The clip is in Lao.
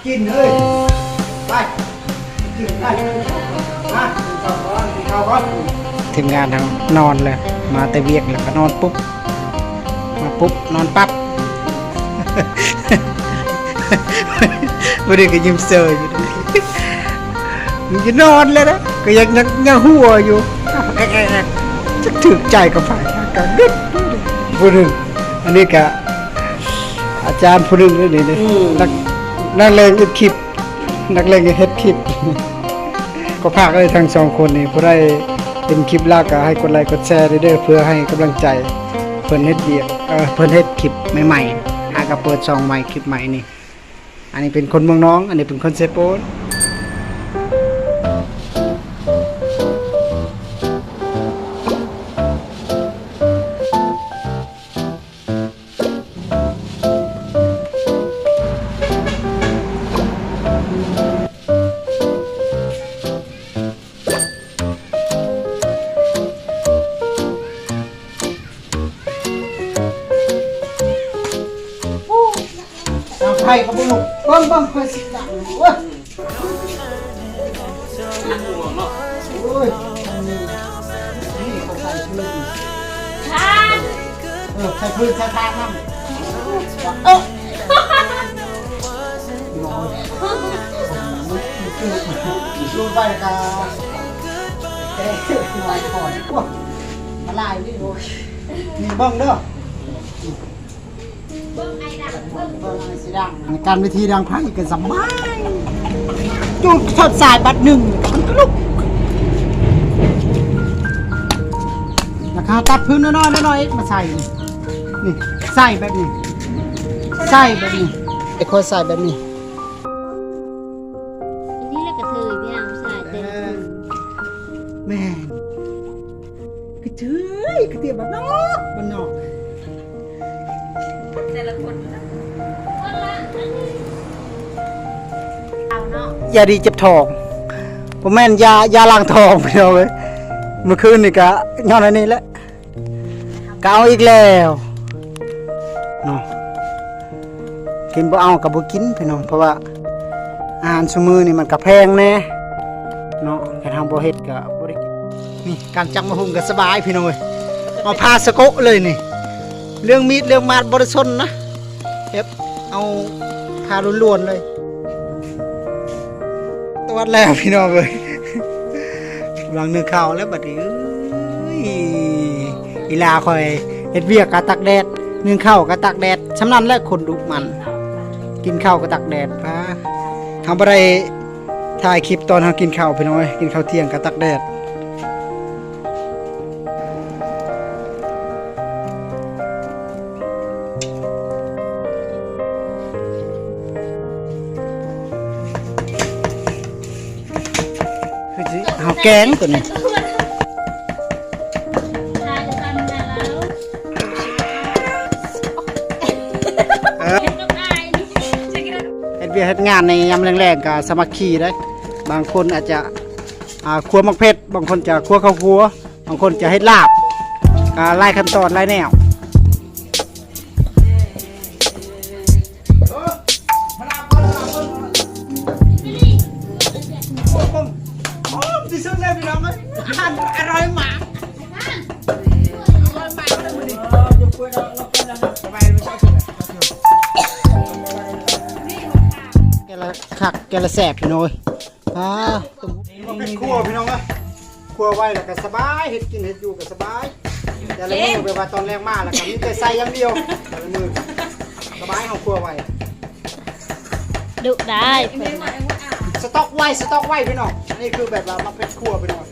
ກິນເລີຍ ໄປ ກິນໄປ ມາ ກິນເຂົ້າກ່ອນ ກິນເຂົ້າກ່ອນ. ທີມງານເຮົານອນເລີຍ ມາແຕ່ວຽກແລ້ວກໍນອນປຸບ ມາປຸບນອນປັບ ບໍ່ໄດ້ກໍຍິ້ມເຊີຍຢູ່ ມັນຈະນອນແລ້ວນະ ກໍຍັງ ຍັງ ຍັງຫົວຢູ່ ຈັກຖືກໃຈກັບໃຜ ກໍກຶດ ຜູ້ໜຶ່ງ ອັນນີ້ກໍອາຈານຜູ້ໜຶ່ງເດ້ນີ້ ອືມ ນັກ ນັກແລງເຮັດຄລິບ ນັກແລງເຮັດຄລິບ ກໍຝາກເລີຍທັງສອງຄົນນີ້ ຜູ້ໃດເຫັນຄລິບແລ້ວກໍໃຫ້ກົດໄລກົດແຊເດີ ເພື່ອໃຫ້ກຳລັງໃຈເພິ່ນເຮັດວຽກ ເອີ ເພິ່ນເຮັດຄລິບໃໝ່ໆ ຫາກໍເປີດຊ່ອງໃໝ່ ຄລິບໃໝ່ນີ້. ອັນນີ້ເປັນຄົນເມືອງນອງ ອັນນີ້ເປັນຄົນເຊໂປນ. ດາງໄຟກໍບໍ່ລຸກ ເບິ່ງ ເບິ່ງ ຂ້ອຍຊິດັງ ໂອ້ຍ ໂອ້ຍ ນີ້ ນີ້ເຂົາໃສ່ພື້ນ ເອີ ໃສ່ພື້ນ ໃສ່ທາດນຳ ເອີ ລຸກໄປກໍແຕກ ໂອ້ຍ ມາຫຼາຍນີ້ ໂອ້ຍ ນີ້ເບິ່ງເດີ. ການວິທີດັງໄຟກໍສະບາຍ ຈູດທອດສາຍບາດໜຶ່ງ ມັນກໍລຸກ ແລ້ວກໍຕັດພື້ນນ້ອຍໆ ນ້ອຍໆ ມາໃສ່ ນີ້ ໃສ່ແບບນີ້ ໃສ່ແບບນີ້ ໄອ້ຄົນໃສ່ແບບນີ້ ອັນນີ້ແຫຼະກະເທີຍ ໄປຫາຜູ້ຊາຍແຕ່ງ ແມ່ນ ກະເທີຍ ກະເທີຍບ້ານນອກ ບ້ານນອກ ແຕ່ລະຄົນນະ ເອົາເນາະ ຢາດີເຈັບທ້ອງ ບໍ່ແມ່ນຢາ ຢາລ້າງທ້ອງ ພີ່ນ້ອງເອີຍ ມື້ຄືນນີ້ກະຍ້ອນອັນນີ້ແຫຼະ ກະເອົາອີກແລ້ວເນາະ ກິນບໍ່ເອົາກະບໍ່ກິນ ພີ່ນ້ອງ ເພາະວ່າອາຫານຊຸມື້ນີ້ມັນກະແພງແດ່ເນາະ ຄັນເຮົາບໍ່ເຮັດກະບໍ່ໄດ້ກິນ. ນີ້ການຈັກໝາກຫຸ່ງກໍສະບາຍພີ່ນ້ອງເອີຍ ເອົາຜ້າສະໂກະເລີຍນີ້ ເລື່ອງມີດເລື່ອງມາດບໍ່ໄດ້ສົນນະ ແບບເອົາຜ້າລ້ວນໆເລີຍ ຕວດແລ້ວພີ່ນ້ອງເອີຍ ກຳລັງໜຶ້ງເຂົ້າແລ້ວບັດນີ້ ເອີຍ ອີ່ຫຼ້າຂ້ອຍເຮັດວຽກກໍຕາກແດດ ໜຶ້ງເຂົ້າກໍຕາກແດດ ສ່ຳນັ້ນແຫຼະຄົນດຸໝັ່ນ ກິນເຂົ້າກໍຕາກແດດ ເຮົາບໍ່ໄດ້ ຖ່າຍຄລິບຕອນເຮົາກິນເຂົ້າພີ່ນ້ອງເອີຍ ກິນເຂົ້າທ່ຽງກະຕາກແດດ ຄືຊິເຮົາແກງຕົວນີ້. ເອີ ເຮັດວຽກເຮັດງານໃນຍາມແລງໆ ກໍສາມັກຄີເດ້ ບາງຄົນອາດຈະ ອ່າ ຂົ້ວໝາກເຜັດ ບາງຄົນຈະຂົ້ວເຂົ້າຂົ້ວ ບາງຄົນຈະເຮັດລາບ ກໍຫຼາຍຂັ້ນຕອນຫຼາຍແນວ. ຫອມທີ່ສຸດເລີຍພີ່ນ້ອງເອີຍ ອາຫານອະລ່ອຍມາກ. ແກງລະຄັກ ແກງລະແຊບພີ່ນ້ອງເອີຍ ອ່າ ເປັດຂົ້ວພີ່ນ້ອງເອີຍ ຂົ້ວໄວ້ແລ້ວກໍສະບາຍ ເຮັດກິນເຮັດຢູ່ກໍສະບາຍ ແຕ່ລະມື້ແບບວ່າຕອນແລງມາແລ້ວກໍມີແຕ່ໃສ່ຢ່າງດຽວ ແຕ່ລະມື້ສະບາຍ ເຮົາຂົ້ວໄວ້ ດຸໄດ້ ສະຕັອກໄວ້ ສະຕັອກໄວ້ພີ່ນ້ອງ ອັນນີ້ຄືແບບວ່າໝາກເຜັດຂົ້ວພີ່ນ້ອງ.